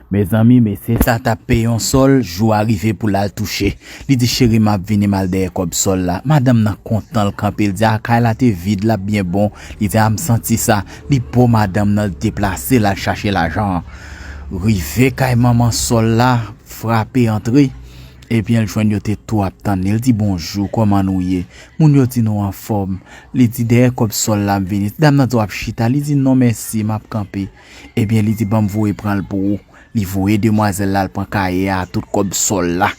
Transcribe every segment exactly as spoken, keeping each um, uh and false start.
Mezanmi, mesye sa t ap peye yon sòl, jou a rive pou l al touche. Li di, "Cheri, m ap vini, m al dèyè kòb sòl la." Madanm nan kontan, l kanpe, l di, "A, kay la te vid, l ap byen bon." Li di, "A, m santi sa." Li bo madanm nan, l deplase, l al chache lajan an. Rive kay manman sòl la, frape antre. Ebyen, l jwenn yo te tou ap tann li. L di, "Bonjou, kòman nou ye?" Moun yo di, "Nou anfòm." Li di, "Dèyè kòb sòl la, m vini." Dam nan di, "W ap chita?" Li di, "Non, mèsi, m ap kanpe." Ebyen, li di, "Ban m voye pran l pou ou." Li voye demwazèl la al pran kaye a, tout kòb sòl la.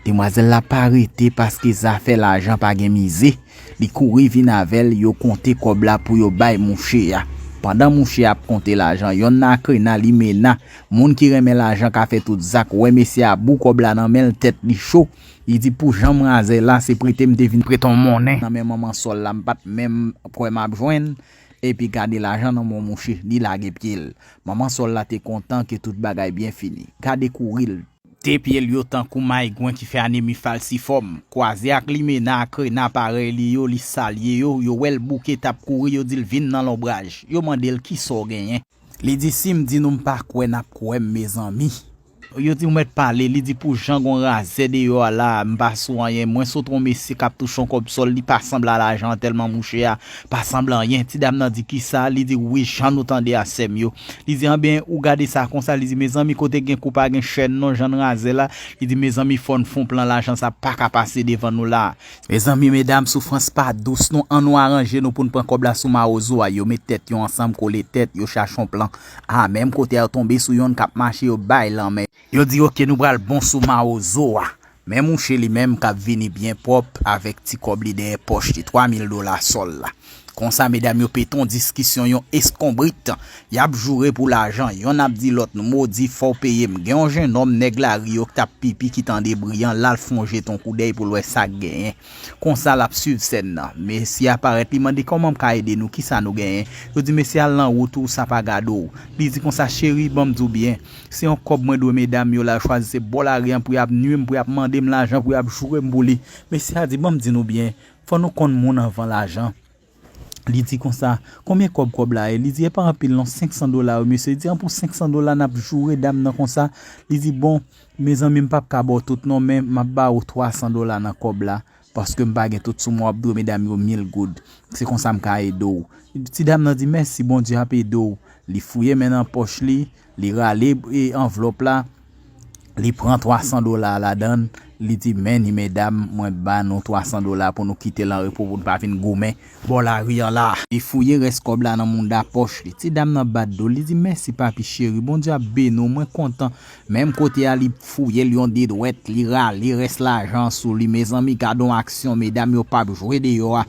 Demwazèl la pa rete paske zafè lajan pa gen mize. Li kouri vin avè l, yo konte kòb la pou yo bay mouche a. Pandan mouche a ap konte lajan, yonn nan akrena, limena, moun ki renmen lajan, ka fè tout zak, wè mesye a bou kòb la nan men l, tèt li cho. Li di, "Pou jan m razè la, se prete m te vin prete yon monnen nan men manman sòl la, m pa t menm kwè m ap jwenn. Epi gade lajan nan men yon mouche, li lage pye l." Manman sòl la te kontan ke tout bagay byen fini. Gade kouri l. De pye l yo tankou maygwen ki fè anemi falsifòm. Kwaze ak limena, akrena parèy li yo, li salye yo, yo wè l bouke t ap kouri, yo di l, "Vin nan lonbraj." Yo mande l, "Kisa w genyen?" Li di, "Si m di nou m pa kwè, n ap kwè m, mezanmi." Yo di, "Ou mèt pale." Li di, "Pou jan gon razè deyò a la, m pa sou anyen. Mwen sot yon mesye k ap touche yon kòb sòl, li pa sanble a lajan an tèlman mouche a pa sanble anyen." Ti dam nan di, "Kisa?" Li di, "Wi, jan nou tande a, sè m yo." Li di, "Anben, ou gade sa konsa." Li di, "Mezanmi, kote gen kou pa gen chèn non, jan n razè la." Li di, "Mezanmi, fò n fè yon plan, lajan sa pa ka pase devan nou la." Mezanmi, medam, soufrans pa dous non. An nou aranje nou pou n pran kòb la sou mawozo a. Yo met tèt yo ansanm, kole tèt, yo chache yon plan. A, menm kote a, yo tonbe sou yonn k ap mache, yo bay lanmen. Yo di, "Oke, nou pral bon sou mawozo a." Men mouche li menm k ap vini byen pwòp avèk ti kòb li dèyè pòch li, twa mil dola sòl la. Konsa, medam yo pete yon diskisyon, yon eskonbrit. Y ap joure pou lajan. Yonn ap di lòt, "Nou modi, fò w peye m." Gen yon jennonm nèg lari yo k t ap pipi ki tande bri an, l al fè yon jete yon koudèy pou l wè sa k genyen. Konsa, l ap swiv sèn nan. Mesye a parèt, li mande, "Kòman m ka ede nou? Kisa nou genyen?" Yo di, "Mesye, al nan wout ou, sa pa gade w." Li di konsa, "Cheri, ban m di w byen. Se yon kòb mwen dwe medam yo la, yo chwazi se bò lari an pou y ap nwi m, pou y ap mande m lajan, pou y ap joure m pou li." Mesye a di, "Ban m di nou byen, fò nou konn moun anvan lajan." Li di konsa, "Konbyen kòb kòb la ye?" Li di, "E pa anpil non, senk san dola wi, mesye." Li di, "An, pou senk san dola n ap joure dam nan konsa?" Li di, "Bon, mezanmi, m p ap ka ba w tout non, men m ap ba ou twa san dola nan kòb la, paske m pa gen tout sou mwen, w ap dwe medam yo mil goud. Se konsa m ka ede w." Ti dam nan di, "Mèsi, Bondye ap ede w." Li fouye men nan pòch li, li rale, e, anvlòp la, li pran twa san dola a ladan l, li di, "Men ni medam, mwen ba nou twa san dola pou nou kite l an repo, pou n pa vin goumen bò lari an la." Li fouye rès kòb la nan mounda pòch li. Ti dam nan bat do l, li di, "Mèsi papi cheri, Bondye ap beni w, mwen kontan." Menm kote a, li fouye l yon de dwèt, li rale rès lajan an sou li. Mezanmi, gad on aksyon, medam yo p ap jwe deyò a.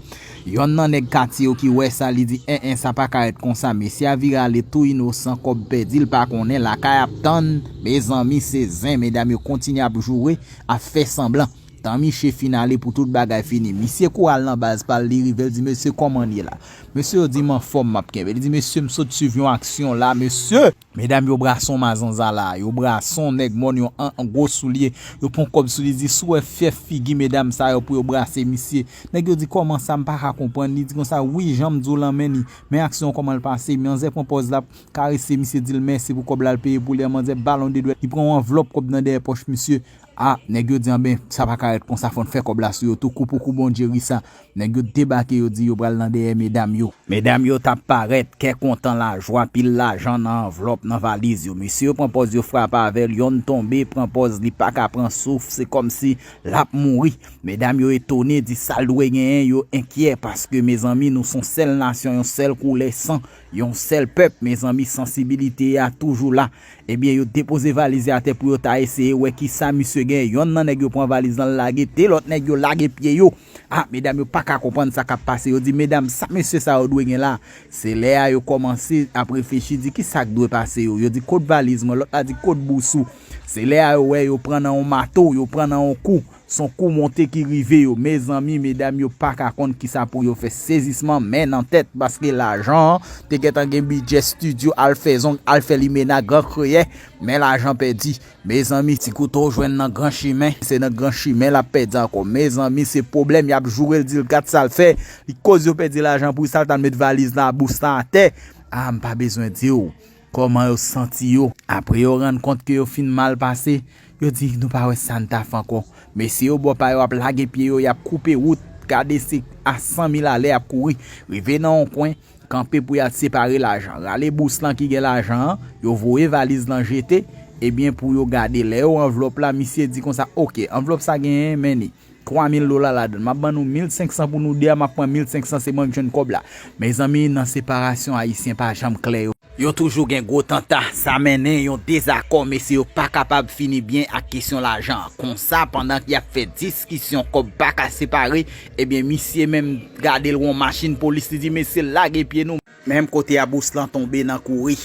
Yonn nan nèg katye yo ki wè sa, li di, "En, en, sa pa ka ret konsa." Mesye a vire ale tou inosan, kòb pèdi, l pa konnen, lakay ap tann. Mezanmi, se zen, medam yo kontinye ap joure, ap fè sanblan. Tan miche fin ale pou tout bagay fini. Misye kouri al nan baz pa l, li rive, l di, "Mesye, kòman n ye la?" Mesye yo di, "M anfòm, m ap kenbe." Li di, "Mesye, m sot swiv yon aksyon la, mesye." Medam yo brase yon mazanza la, yo brase yon nèg mòn, yon an, an gwo soulye, yo pran kòb sou li, di, "Si w wè fyèf figi medam sa yo pou yo brase misye." Nèg yo di, "Kòman sa, m pa ka konprann." Li di konsa, "Wi, jan m di w lan, men ni, men aksyon an kòman l pase." Manzè pran pòz l ap karese misye, di l mèsi pou kòb la, l peye pou li an, manzè ba l yon de dwèt, li pran yon anvlòp kòb nan dèyè pòch misye. A, nèg yo di, "Anben, sa pa ka ret konsa, fò n fè kòb la sou yo tou, kou pou kou, Bondye ri sa." Nèg yo debake, yo di yo pral nan dèyè medam yo. Medam yo t ap parèt, kè kontan, lajwa, pil lajan nan anvlòp, nan valiz yo. Mesye yo pran pòz yo frape avè l, yonn tonbe, pran pòz li pa ka pran souf, se kòmsi l ap mouri. Medam yo etone, di sa l dwe genyen, yo enkyè, paske, mezanmi, nou s on sèl nasyon, yon sèl koulè san, yon sèl pèp. Mezanmi, sansibilite a toujou la. Ebyen, yo depoze valiz yo atè pou yo ta eseye wè kisa misye gen. Yonn nan nèg yo pran valiz lan, l lage, de lòt nèg yo lage pye yo. A, medam yo pa ka konprann sa k ap pase. Yo di, "Medam, sa mesye sa yo dwe gen la?" Se lè a yo kòmanse ap reflechi, di, "Kisa k dwe pase yo?" Yo di, "Kot valiz mwen?" Lòt la di, "Kot bous ou?" Se lè a yo wè yo pran nan yon mato, yo pran nan yon kou. S on kou monte ki rive yo. Mezanmi, medam yo pa ka konn kisa pou yo fè. Sezisman, men nan tèt, paske lajan an te gentan gen bidjè estidyo, al fè zong, al fè limena, gran kreyè, men lajan pèdi. Mezanmi, ti kouto w jwenn nan gran chimen, se nan gran chimen l ap pèdi ankò. Mezanmi, se pwoblèm, y ap joure l, di l gad sa l fè. Li koz yo pèdi lajan pou sa l t al met valiz la, bous la atè. A, m pa bezwen di w. Kòman yo santi yo? Apre yo rann kont ke yo fin mal pase, yo di nou pa wè sa n ta fè ankò. Mesye yo bò pa yo ap lage pye yo, y ap koupe wout, gade se a san mil alè y ap kouri. Rive nan yon kwen, kanpe pou y al separe lajan. Rale bous lan ki gen lajan an, yo voye valiz lan jete, ebyen pou yo gade. Lè yo anvlòp la, misye di konsa, oke, anvlòp sa genyen, men ni twa mil dola ladan l. M ap ban nou mil senk san pou nou de a, m ap pran mil senk san, se mwen k jwenn kòb la. Mezanmi, nan separasyon, Ayisyen pa janm klè yo. Yo toujou gen gwo tanta, sa mennen yon dezakò, mesye yo pa kapab fini byen ak kesyon lajan an. Konsa, pandan y ap fè diskisyon kòb pa ka separe, ebyen, misye menm gade l yon machin polis, li di, mesye, lage pye nou. Menm kote a bous lan tonbe nan kouri.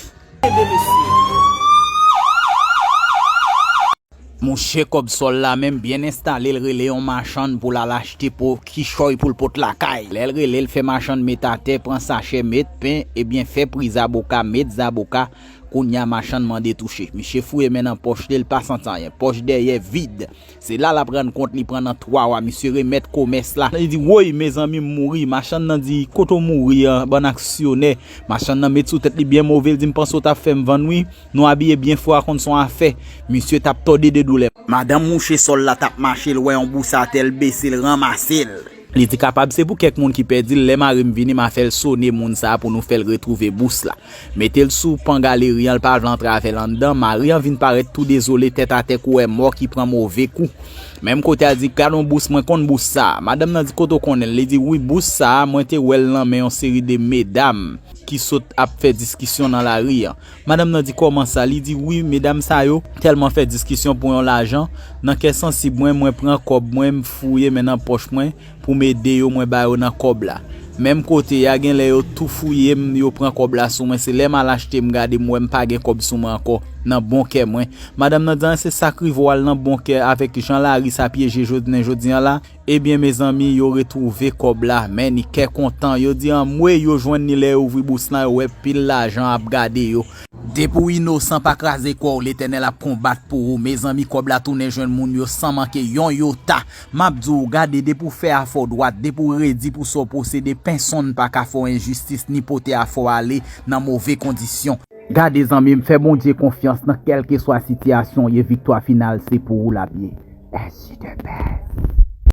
Mouche kòb sòl la menm byen enstale, l rele yon machann pou l al achte po kichòy pou l pot lakay. Lè l rele, l fè machann met atè, pran sachè, met pen, ebyen fè pri zaboka, met zaboka. Kounye a machann mande touche. Misye fouye men nan pòch li, l pa santi anyen. Pòch dèyè vid. Se la l ap rann kont li pran nan twa wa. Misye remèt komès la. Li di, woy, mezanmi, m mouri. Machann nan di, kote w mouri an, bann aksyonè? Machann nan met sou tèt li byen move, l di, m panse w t ap fè m vann wi. Nou abiye byen fò a, konn se yon afè. Misye t ap tòde de doulè. Madanm mouche sòl la t ap mache, l wè yon bous atè, l bese l, ranmase l. Li di kapab se pou kèk moun ki pèdi l, lè mari m vini, m a fè l sone moun sa a pou nou fè l retwouve bous la. Mete l sou pan galeri an, l pa vle antre avè l anndan. Mari an vin parèt tou dezole, tèt atè, koulè mò ki pran move kou. Menm kote a di, gad yon bous, mwen konn bous sa a. Madanm nan di, kote w konnen l? Li di, wi, bous sa a, mwen te wè l nan men yon seri de medam ki sot ap fè diskisyon nan lari an. Madanm nan di, kòman sa? Li di, wi, medam sa yo tèlman fè diskisyon pou yon lajan, nan kè sansib mwen, mwen pran kòb mwen, m fouye men nan pòch mwen pou m ede yo, mwen ba yo nan kòb la. Menm kote a, gen lè yo tou fouye m, yo pran kòb la sou mwen. Se lè m al achte, m gade, m wè m pa gen kòb sou mwen ankò, nan bon kè mwen. Madanm nan di, an, se sa k rive w al nan bon kè avèk jan lari sa pyeje jounen jodi an la. Ebyen, mezanmi, yo retwouve kòb la, men ni kè kontan. Yo di, anmwe, yo jwenn ni lè yo ouvri bous lan, yo wè pil lajan ap gade yo. Depi w inosan, pa kraze kò w, Letènèl ap konbat pou ou. Mezanmi, kòb la tounen jwenn moun yo san manke yon yota. M ap di w, gade, depi w fè afè w dwat, depi w redi pou sa w posede, pèsonn pa ka fè w enjistis ni pote afè w ale nan move kondisyon. Gade, zanmi m, fè Bondye konfyans nan kèlkeswa sitiyasyon w ye, viktwa final se pou ou l ap ye. Ainsi de paix.